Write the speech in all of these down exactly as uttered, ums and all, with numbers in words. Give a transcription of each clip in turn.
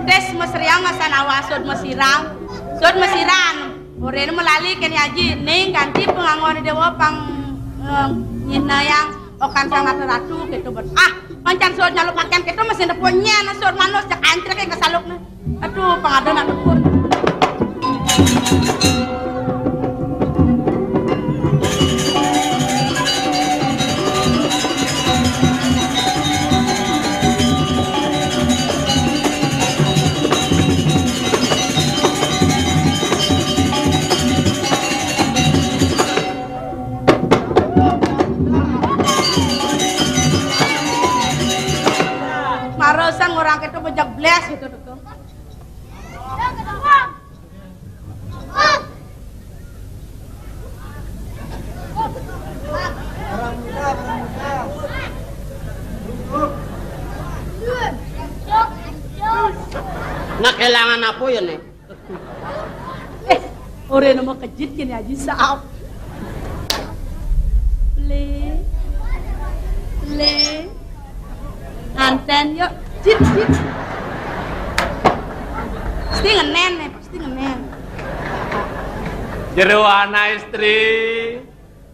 Des mesriang masan awas sud mesiram. Sud mesiram. Oréna melali kén Aji, ning ganti panganggoné déwa pang, eh, nyinayang okan sang ratu-ratu kéto bet. Ah, mancan sud nyalu pakaian kéto mesin depo nyén sud manus jak ancré ké salukné. Aduh, pangada nak dukun. Mara sang orang kéto bejak blas kéto, Dukun. Nak kelangan apa ya, Nek? Eh, oréna makejut kéné Aji Saap. Lé. Lé. Nganten yuk. Jit, jit. Pasti ngenén nih, pasti ngenén. Jero ana istri.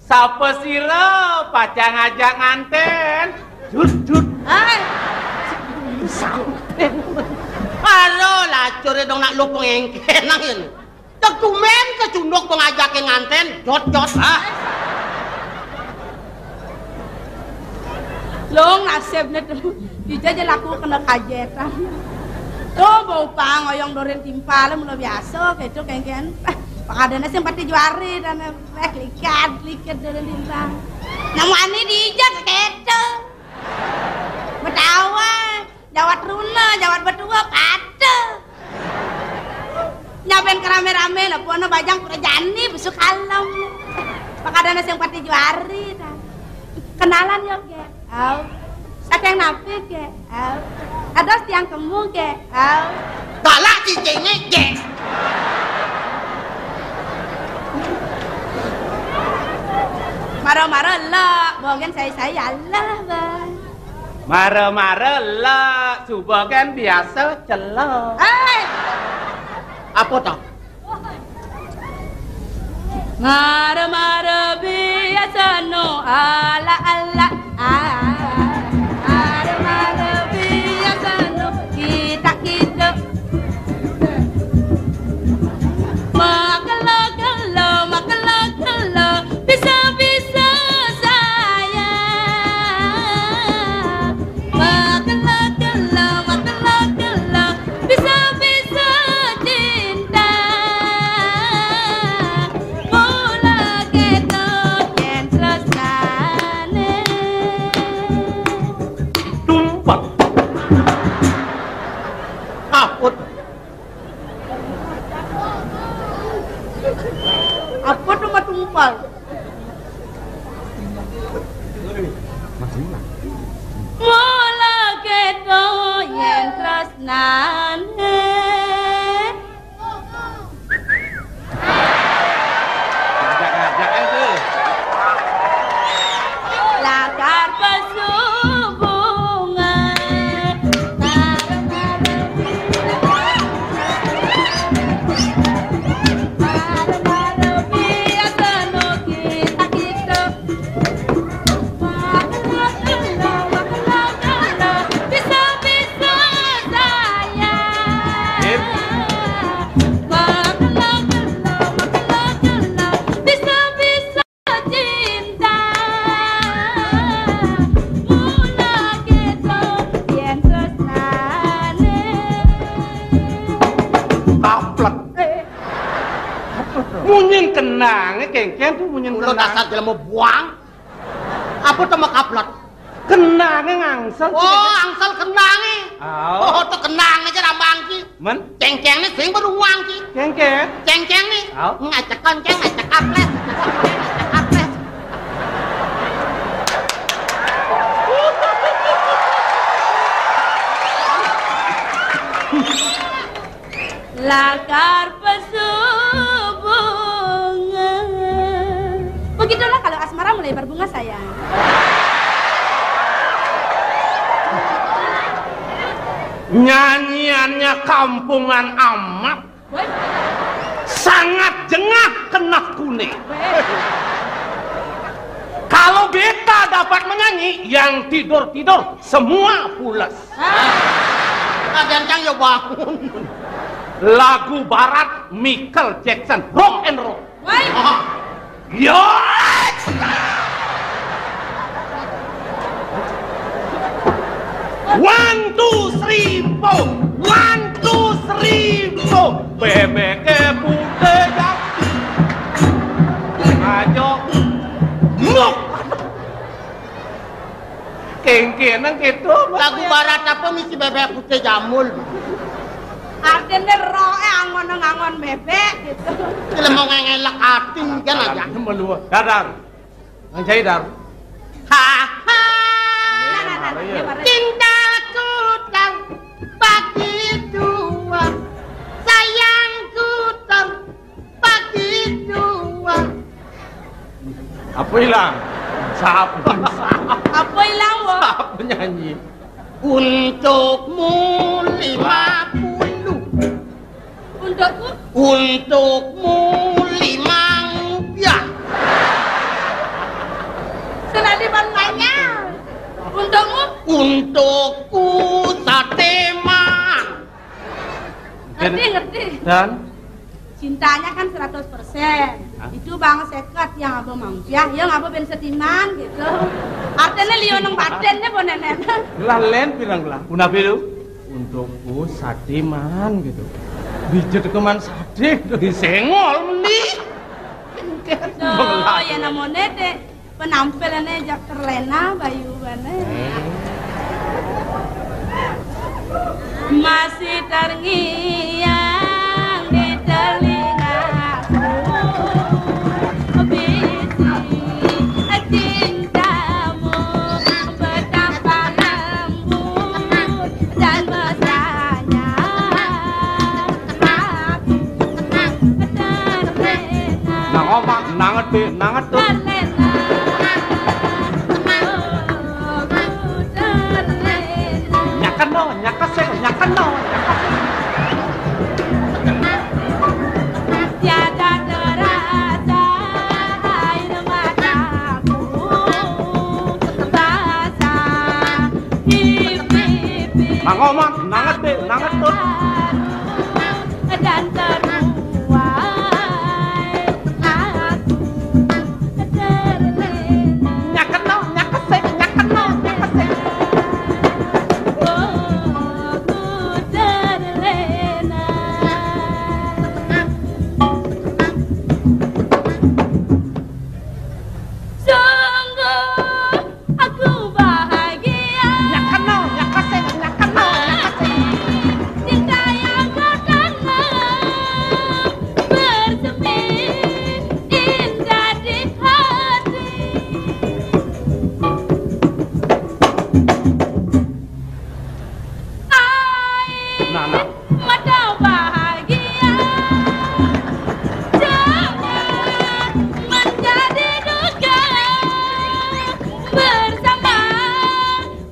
Sapa sira pacang ngajak nganten? Dut, dut. Hai. Aro lacuré dong nak lu pengengkenang ini. Tegumen kecunduk pengajakin nganten, jot, jot, ah. Long nasibné tuh. Dija aja laku kena kajetan. Tuh bau pang oyong dorin timpal mula biasa gitu kengken. Pakadana sing pati juari dan Wah, likat, likat dalam timpang. Namu ani dijak keto. Betawa, jawat runa, jawat betua, patuh. Nyaben kerame-rame lah, pono bajang pura jani, besuk alam. Pakadana sing pati juari, ta. Kenalan yo, Gek. Au. Saking napi, Gek? Au. Ados tiang kemu, Gek? Au. Galak cicingé, Gek. Mara-mara lek, bogen sai-sai Allah, Bang. Mara-mara lek, suba kan biasa celek. Hei! Apa to? Mara-mara biasa no ala-ala, ah, mara-mara biasa no kita-kita. Makelo-kelo, makelo-kelo, bisa-bisa saya. Makelo-kelo, makelo-kelo, bisa-bisa cinta. Mula keto yén tresnané. Tumpal. Aput. Aput mah tumpal. Mula keto yén tresnané. Ngajak-ngajak aja. Lakar pasubungan. Bisa-bisa saya. Sip. Bisa-bisa cinta. Mula kita yén tresnané. Kaplek. Munyin kenangé, kéngkén to munyin kenang. Mula dasar jelema buang. Apa to makaplek? Kenangé ngangsel. Oh, angsel kenangé. Oh, to kenangé ja rambang ki. Men? Céngcéngné sing beruang ki. Céngcéng. Céngcéngné. Au. Ngacekon céng, ngacek kaplek. Ngacek kaplek. Lakar pasubung. Nggak, sayang. Nyanyiannya kampungan amat. Woi. Sangat jengah kena kune. Woi. Kalau beta dapat menyanyi, yang tidur-tidur semua pules. Ah. Ada yang ya bangun. Lagu barat Michael Jackson, rock and roll. Woi. Ah. Yo! One, two, three, four. One, two, three, four. Bebek putih. Ayo. Nuk. Kengkenang gitu. Lagu barat apa misi bebek putih jamul? Artinya roe angon-angon bebek gitu. Kalau mau ngelak ating kan aja. Dadar. Nang jahit, Dar. Ha, ha. Cintaku tak bagi dua, sayangku tak bagi dua. Apa hilang? Siapa? Apa hilang, Wo? Siapa nyanyi? Untukmu lima puluh. Untukku? Untukmu lima rupiah. Senadi ban banyak. Untukmu? Untukku sate man. Ngerti, ngerti. Dan? Cintanya kan seratus persen. Hah? Itu bang seket yang abah mangpiah, yang abah ben setiman gitu. Artinya liu nang batinnya boh nenek. Lah len pirang lah. Unapi lu? Untukku satiman gitu. Bijut keman sate gitu. Disengol meni. Tuh, ya namanya deh. Penampilannya jak terlena, bayu bane. Masih terngiang di telingaku bisi cintamu betapa lembut dan mesranya. Nang omak, nang ngedek, nang ngedut. Nyakeno, nyakesek, nyakeno, nyakesek. Tiada terasa air mataku basah. Nang omak, nang ngedek, nang ngedut. Dan teruai aku terlena. Nyakeno, nyakesek, nyakeno, nyakesek. Oh, ku terlena. Sungguh aku bahagia. Nyakeno, nyakesek, nyakeno, nyakesek. Cinta yang kau tanam bersemi indah di hati. Ai. Nah, nah. Mata bahagia jangan menjadi duka bersama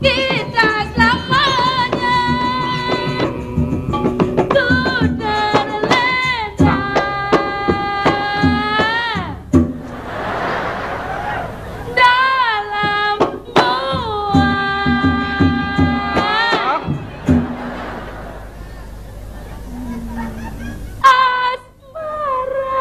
kita selamanya. Ku terlena dalam gua. Asmara.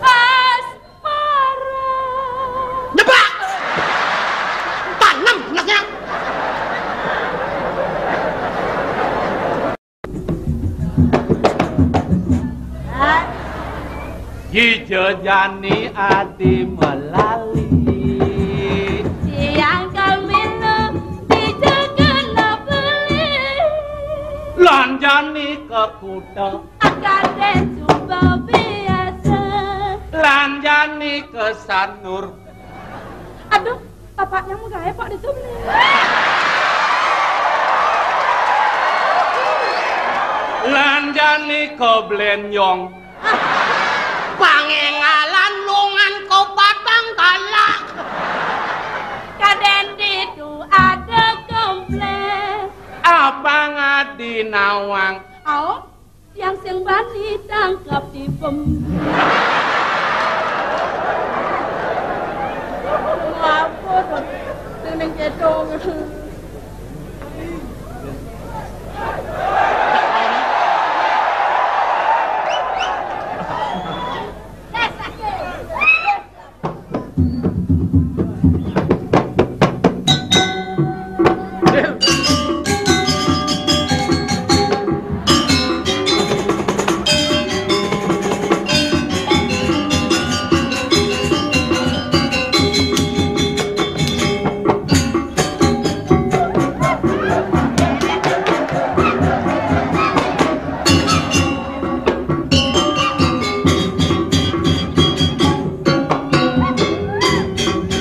Asmara. Nyebak. Tanam anaknya. Ijo jani adi melali. Siang kamino ijo kena beli. Lanjani ke kuta. Akan den coba biasa. Lanjani ke Sanur. Aduh, bapaknya mau gaya Pak di sini. Jani keblenyong. Pangengalan lungan ko batang galak. Kadén ditu ada komplén. Apa ngadi nawang? Ao, tiang sing bani tangkap tipem. Apa to? Ning, ning kéto.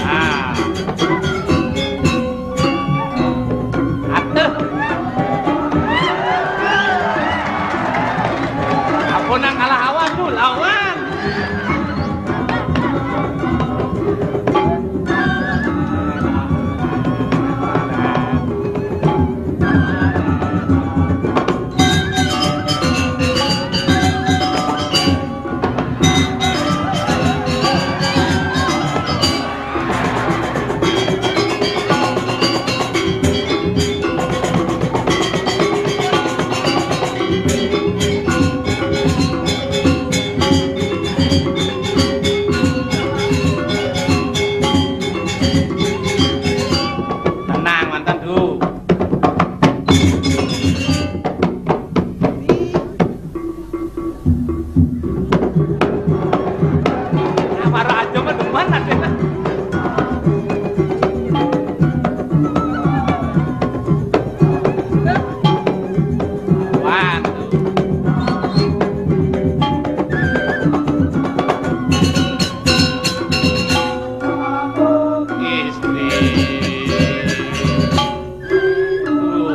Nah. Atuh. Ampun, nang kalah awan tuh, lawan. Tenang, mantan, Du. Apa aja mah demen adéna. Wan. Istri.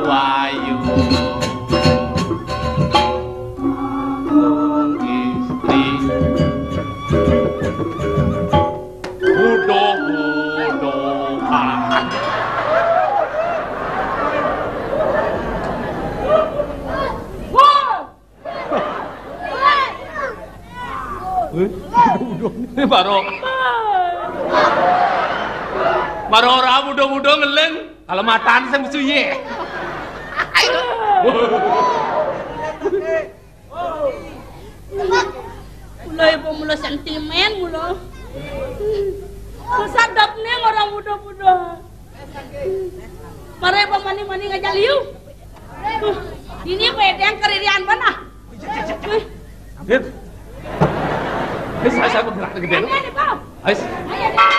Wayu. Wong istri. Udo-udoan. Wah! Wéh, udo-udo. Ini baru. Baru ora udo-udo ngelén. Kalau matan sing mesu yé. Mula ibu mula sentimen mula. Sadapné orang udo-udo. Mara ibu mani-mani ngajak liu. Ini wedang keririan banah. Dit. Dit, saya, saya bergerak gedé. Ini, ini, Bang. Ais. Ayo, Bang.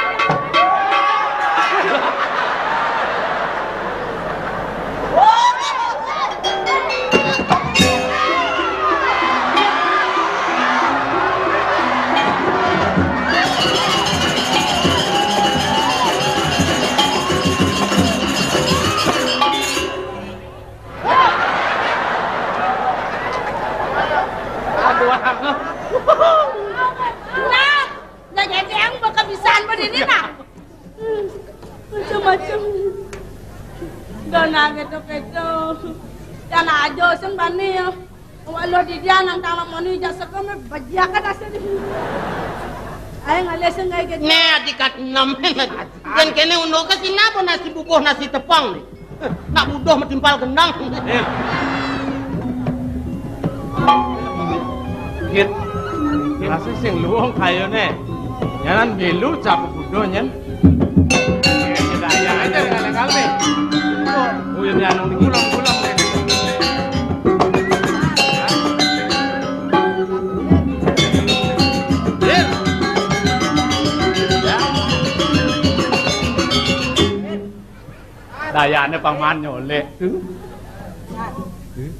Aduh, aku. Nah, nah, jadi yang bakal bisaan begini, nah. Macam-macam. Udah, nah, gitu-gitu. Jangan aja, sing bani, ya. Walau di dia nang tangan moni jasa kami, bajiakan asli. Ayo, ngalih, sing kayak gitu. Né, adikat enam. Kan kéné undo ka sing napa nasi bubuh, nasi tepung né. Nak buduh matimpal gendang. Git. Git. Rasa sing luwung kayuné. Nyanan milu capuk buduh nyén. Kita ayang aja dengan kalé. Oh, ini anu iki. Pulang, pulang. Git. Ya. Dayané paman nyolék. Nggih.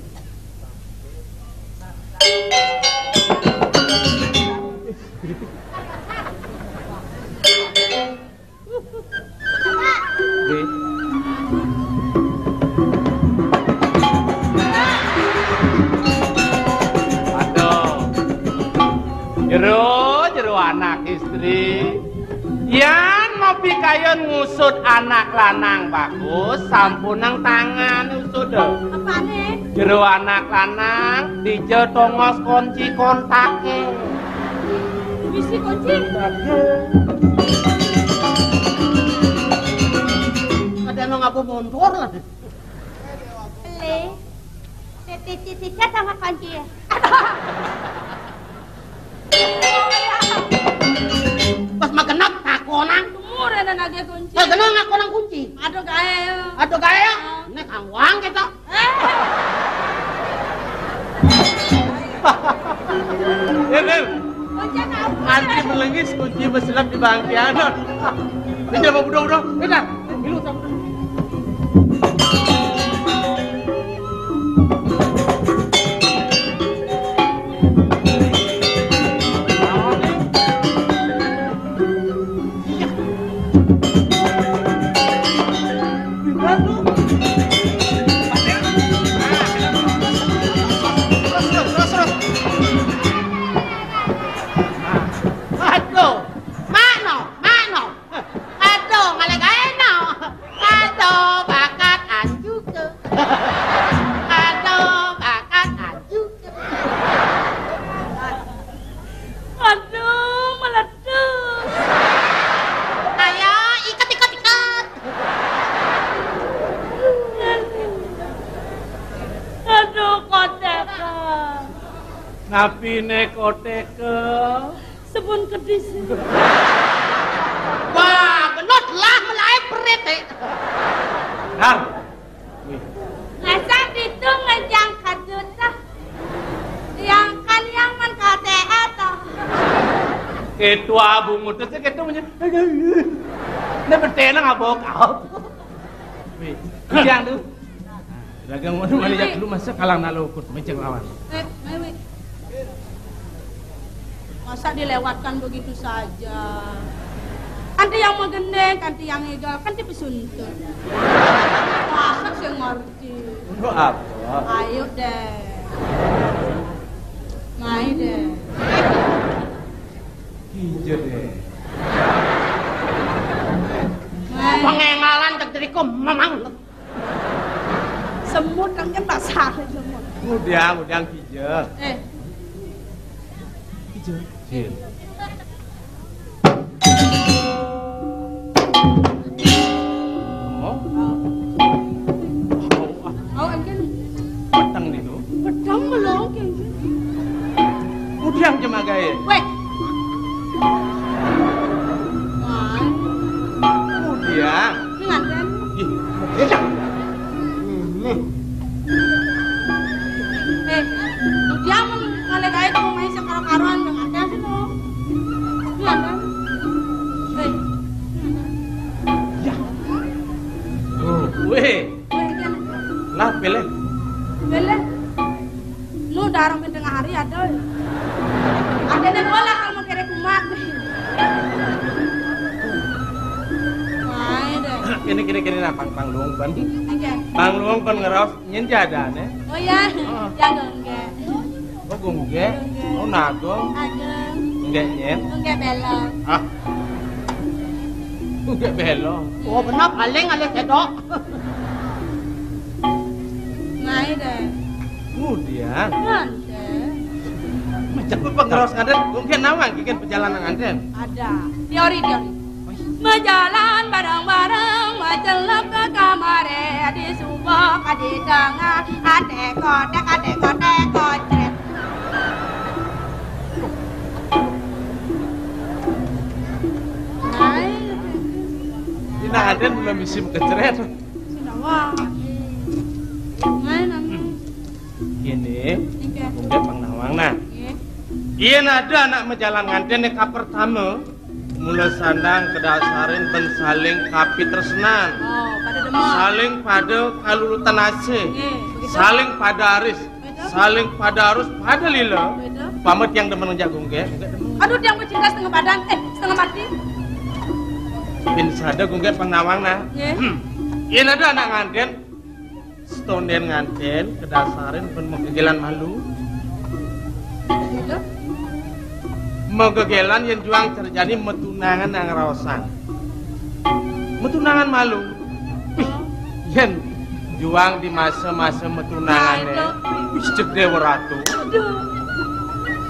Yan mau pikayun ngusud anak lanang bagus, sampun nang tangan usud. Apane? Jero anak lanang, dija tongos kunci kontake. Bisi kunci? Ada nang apa montor lah. Beli. Titi-titi sama kunci. Pas magenep takonang. Umur ana nagih kunci. Lah kena ngakonang kunci. Aduh gae. Aduh gae ya. Ah. Nek kangwang kita. Eh. Eh, Beb. Kunci apa? Antri melengis kunci beselap di bangkian. Ini apa budak-budak? Beda. Milu tak. Aduh, mano, mano. Aduh, ngalih gaé no. Aduh, bakat anjuke. Aduh, bakat anjuke. Aduh, meletus. Ayo, iket, iket, iket. Aduh, kotek. Napi né kotek? Sebun kedis. Wah, benut lah melae perit, eh. Nah. Masa ditu ngejang kadut, ah. Yang kan yang men K T A, toh. Ketua bungut itu ketua punya. Ini bertenang apa kau? Wih, yang tuh. Dagang mana, mana jak dulu masa kalang nalo ukut mecek lawan. Eh, Mewi. Masa dilewatkan begitu saja? Kan tiang magending, kan tiang égal, kan tiang pesuntut. Masa sing ngerti? Untuk apa? Ayo deh. Mai deh. Iya deh. Mai. Pengengalan cek diriku memang. Semut, kan bahasa semut. Ngudiang, ngudiang kija. Eh. Kija. Sin. Mau? Mau, ah. Mau, engken. Peteng niku. Peteng melong, engken. Ngudiang jemagaé. Wéh. Wah. Ngudiang. Ini nganten. Ih, beda. Ini. Eh, dia men ngalih gaé kamu main sekaro-karoan dengan dia sih, no. Ini nganten. Eh. Ya. Oh, weh. Weh, kan. Lah, pilih. Pilih. Lu darang di tengah hari ada. Ada nih bola kalau mau kere kumat. Wah, deh. Kene, kene, kene, nah, pang, pang luung pen. Oke. Pang luung pen ngeraos nyen jadane. Oh ya, oh. Ya gongge. Oh, gongge. Gongge. Oh, nagong. Ageng. Gongge nyen. Gongge belong. Ah. Gongge belong. Oh, benar paling alih kedok. Ngai deh. Ngudiang. Nganten. Macam apa ngeraos nganten? Mungkin nawang kikin perjalanan nganten. Ada. Teori, teori. Majalan bareng-bareng, macelep ke kamare, di subok, di tengah, ate kotek, ate kotek, kocret. Ngai. Ini nganten belum bisa kecret. Sudah, wah. Ngai, nami. Kene, nggih. Mungkin pang nawang, nah. Nggih. Yen ada anak majalan nganten nek kapertama, mula sandang kedasarin ben saling kapitresnan. Oh, pada demen. Saling pada kalulutan asih. Nggih, begitu. Saling pada aris. Begitu. Saling pada arus pada lila. Begitu. Pamit yang demen ngejak gungge. Aduh, tiang pecinta setengah badan, eh, setengah mati. Bin sada gungge pang nawang, nah. Nggih. Hmm. Yen ada anak nganten, setonden nganten kedasarin ben makegelan malu. Gitu. Magegélan yén juang terjadi metunangan nang raosan. Metunangan malu. Wih, yén juang di masa-masa metunangané. Wih, cek Déwa Ratu. Aduh.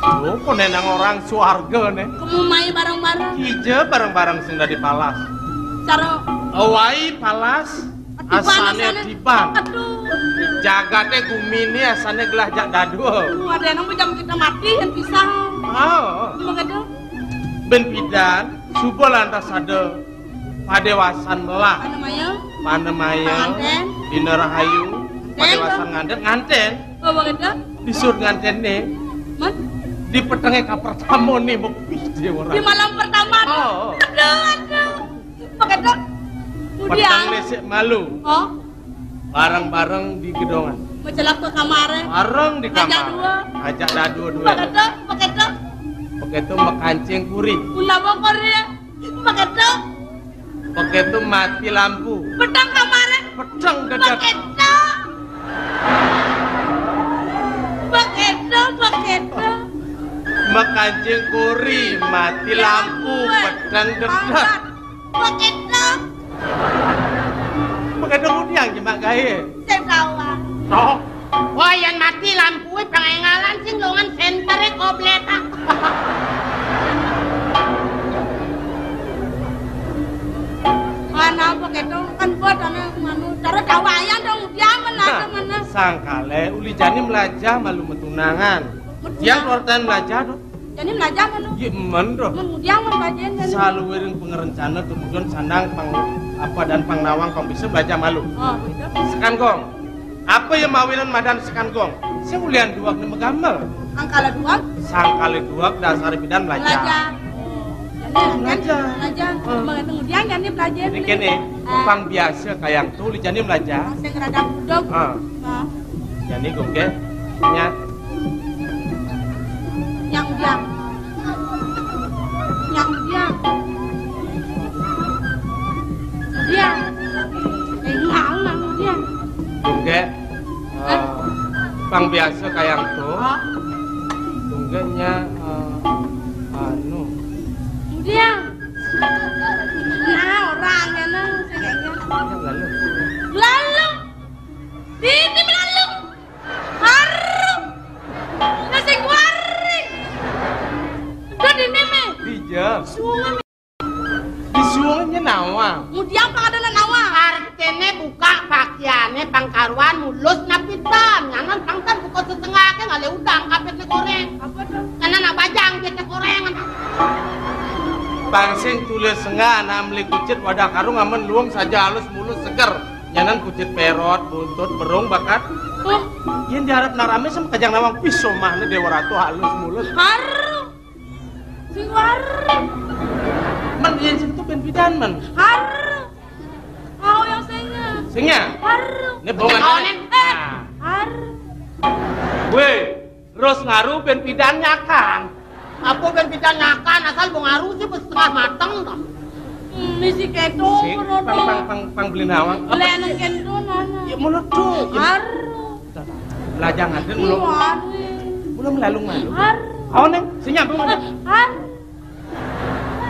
Lho, koné nang orang swargané. Kemu mai bareng-bareng. Kija bareng-bareng sing dadi palas. Cara awai palas. Asané tiban. Aduh. Jagaté guminé asané gelah jak dadua. Aduh, ada yang jam kita mati yang pisah. Oh. Emang ada? Ben pidan, suba lantas ada padéwasan melah. Panemaya. Panemaya. Pangantén. Dina rahayu. Ngantén, padéwasan ngantén, ngantén. Oh, emang ada? Disur nganténné. Man? Di petengé kapertamané mepih dia orang. Di malam pertama. Oh. Aduh, aduh. Begitu. Petengné sik malu. Oh. Bareng-bareng di gedongan. Mencelap ke kamaré. Bareng di kamar. Ajak dua. Ajak dadua-dua. Begitu, begitu. Begitu mekancing kuri. Guna bokor ya. Begitu. Begitu mati lampu. Peteng kamaré. Peteng gedeg. Begitu. Begitu, begitu. Mekancing kuri, mati lampu, peteng gedeg. Begitu. Begitu ngudiang jemak gaé. Sing tawang. Sok. Wah, yén mati lampué pangéngalan sing longan sénteré koblétan. Ana apa kéto? Kan buat ana manu. Cara dawayan dong, dia mana mana. Sangkalé uli jani melajah malu metunangan. Metunangan. Dia keluar tan melajah dong. Jani melajah manu. Iya, men dong. Men dia men kajian kan. Saluwiring pangarencana tumujon sandang pang apa dan pang nawang pang bisa melajah malu. Oh, gitu. Sekan gong. Apa yang mawinan madan sekan gong? Sing ulian duwag né magamel. Angkala duwag? Sangkala duwag dasar pidan melajah. Melajah. Oh. Jani, melajah. Melajah. Hmm. Mengerti kemudian jani belajar. Jadi kéné, ah, pang biasa kayang to, uli jani melajah. Sing rada budeg. Ah. Ah. Jani gong ké, nya. Nyang udiang. Nyang udiang. Udiang. Eh, nyang, nyang udiang. Gong ké, eh, pang biasa kayang to. Oh. Gong ké nya, eh, anu. Udiang. Nah, orang ngéné sing kaya. Lalu. Lalu. Ini lalu. Haru. Nasi kuari. Udah di neme. Dija. Sungai. Di sungai nawang. Kemudian pang ada nawang. Artiné buka pakaianné pang karuan mulus napitan. Nyanan pang tan buka setengah ké ngalih udang kapit né goréng. Apa tuh? Nyanan nak bajang dia goréng. Pang sing tulis enggak anak meli kucit wadah karung amen luung saja halus mulus seger. Nyanan kucit perot, buntut, berung, bakat. Oh. Yén diharap narame sama kajang nawang pisomahné Déwa Ratu halus mulus. Haru. Sing haru. Men yén sing tu ben pidan men. Haru. Mau yang singnya. Singnya? Haru. Ini bongan. Oh, Nen. Eh. Nah. Haru. Weh, terus ngaru ben pidan nyakan. Apa ben pidan nyakan asal bong aru sih setengah mateng toh. Hmm, misi keto. Si, pang, pang, pang, pang beli nawang. Apa sih? Lenen kento nana. Ya, mulut tuh. Ya. Aru. Lajang aden belum. Iya, aru. Belum lalung malu. Aru. Oh, Neng, si nyambung ada. Aru.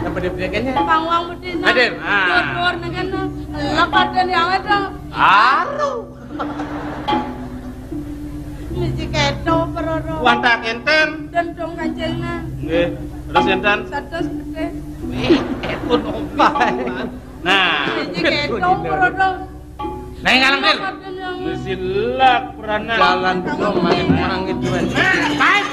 Apa dia berikannya? Pang wang bedina. Aden, ah. Dor-dor nengana. Lepat dan yang ada. Aru. Misi keto, peroro. Wanta kenten. Dan dong kancingna. Nggih. Terus enten? Satus gede. Wih, keto nompa. Nah. Misi keto, peroro. Nah, ngalang, Dir. Misi lak peranan. Jalan dong, mangit-mangit, Wen. Nah, baik.